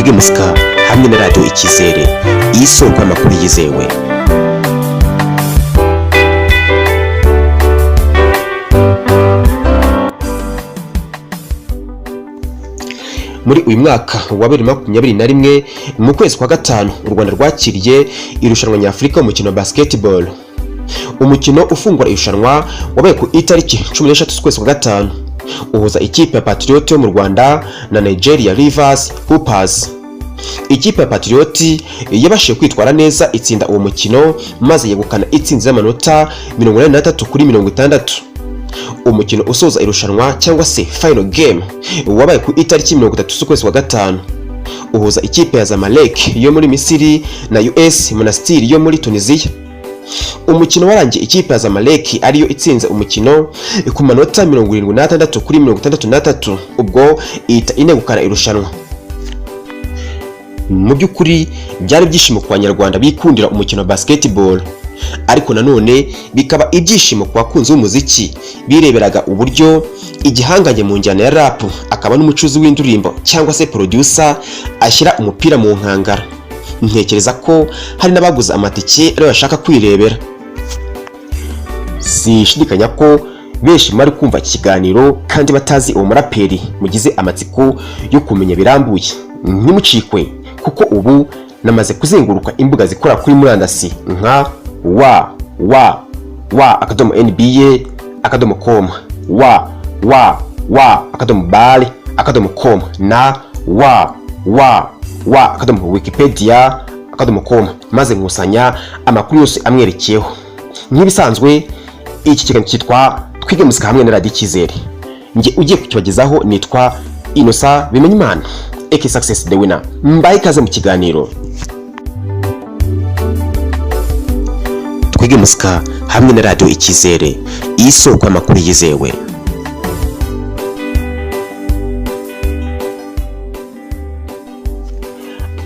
Twige Muzika hamwe na Radiyo Icyizere, iyi soko y'amakuru yizewe. Muri uyu mwaka wa 2021, mu kwezi kwa gatanu, u Rwanda rwakiriye irushanwa nyafurika mu mukino wa basketball. Umukino ufungura irushanwa wabaye ku itariki 13 z'ukwezi kwa gatanu, uhuza ikipe ya Patriot yo mu Rwanda na Nigeria Rivers Hoopers. Ikipe ya Patriot yabashije kwitwara neza, itsinda uwo mukino maze yegukana itsinzi y'amanota 83-60. Umukino usoza irushanwa cyangwa se final game wabaye ku itariki 30 z'ukwezi kwa gatanu, uhuza ikipe ya Zamalek yo muri Misiri na US Monastir yo muri Tunisia. Umukino warangiye ikipe ya Zamalek ariyo itsinze umukino ku manota 76-63, ubwo ihita inegukana irushanwa. Mu by'ukuri byari ibyishimo ku Banyarwanda bikundira umukino wa basketball, ariko nanone bikaba ibyishimo ku bakunzi b'umuziki bireberaga uburyo igihangange mu njyana ya rap akaba n'umucuzi w'indirimbo cyangwa se producer ashyira umupira mu nkangara. Ntekereza ko hari n'abaguze amatike ariyo bashaka kwirebera. Sinshidikanya ko benshi bari kumva iki kiganiro kandi batazi uwo muraperi, mugize amatsiko yo kumenya birambuye. Ntimucikwe, kuko ubu namaze kuzenguruka imbuga zikora kuri murandasi nka www.nba.com, www.bale.com na www.wikipedia.com, maze nkusanya amakuru yose amwerekeyeho. Nk'ibisanzwe, iki kiganiro cyitwa Twige Muzika hamwe na Radiyo Icyizere. Njye ugiye kukibagezaho nitwa Innocent Bimenyimana aka Success the Winner. Mbaye ikaze mu kiganiro Twige Muzika hamwe na Radiyo Icyizere, iyi soko y'amakuru yizewe.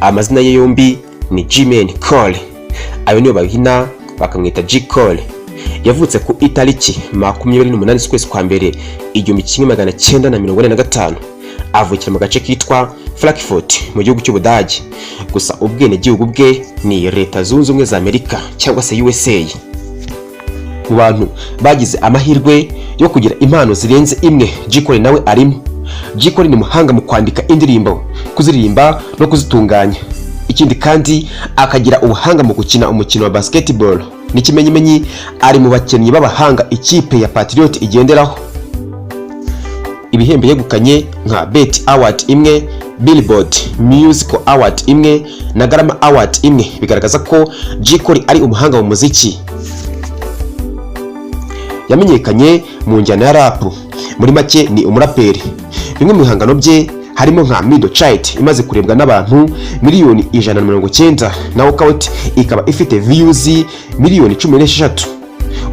Amazina ye yombi ni Jermaine Cole, ayo niyo bahina bakamwita J Cole. Yavutse ku itariki 28 z'ukwezi kwa mbere 1945, avukira mu gace kitwa Frankfurt mu gihugu cy'Ubudage, gusa ubwenegihugu bwe ni Leta Zunze Ubumwe za Amerika cyangwa se USA. Mu bantu bagize amahirwe yo kugira impano zirenze imwe, J Cole nawe arimo. J Cole ni umuhanga mu kwandika indirimbo, kuziririmba no kuzitunganya. Ikindi kandi akagira ubuhanga mu gukina umukino wa basketball. N'ikimenyimenyi, ari mu bakinnyi b'abahanga ikipe ya Patriot igenderaho. Ibihembo yegukanye nka BET Award imwe, Billboard Music Award imwe na Grammy Award imwe bigaragaza ko J Cole ari umuhanga mu muziki. Yamenyekanye mu njyana ya rap, muri make ni umuraperi. Bimwe mu bihangano bye harimo nka Middle Child imaze kurebwa n'abantu 190,000,000, na Workout ikaba ifite views 16 miliyoni.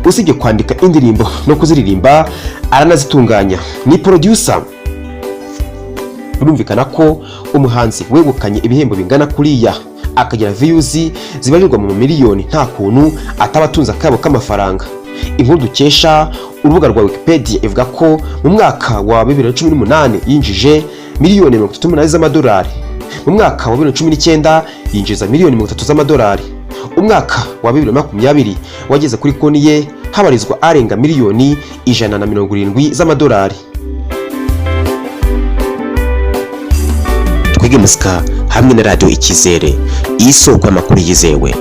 Usibye kwandika indirimbo no kuziririmba, aranazitunganya, ni producer. Birumvikana ko umuhanzi wegukanye ibihembo bingana kuriya, akagira views zibarirwa mu miliyoni, nta kuntu ataba atunze akayabo k'amafaranga. Inkuru dukesha urubuga rwa Wikipedia ivuga ko mu mwaka wa 2018 yinjije miliyoni 38 z'amadolari, mu mwaka wa 2019 yinjiza miliyoni 30 z'amadolari, umwaka wa 2020 wageze kuri konti ye habarizwa arenga miliyoni 170 z'amadolari. Twige Muzika hamwe na Radiyo Icyizere, iyi soko y'amakuru yizewe.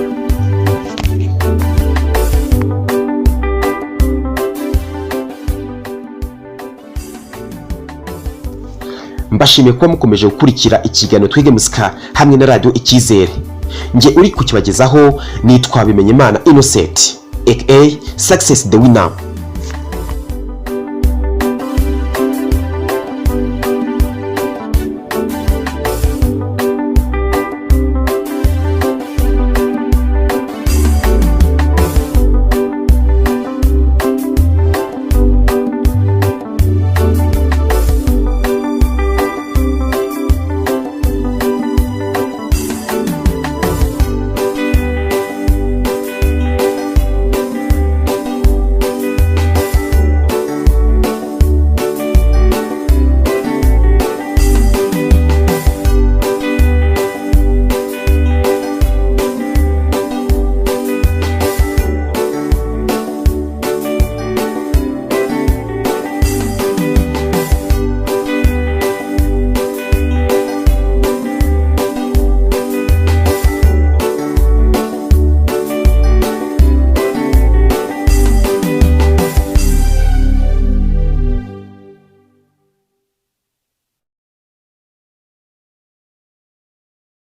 Mbashimiye kuba mukomeje gukurikira ikiganiro Twige Muzika hamwe na Radiyo Icyizere. Njye uri kukibagezaho nitwa Bimenyimana Innocent aka Success the Winner.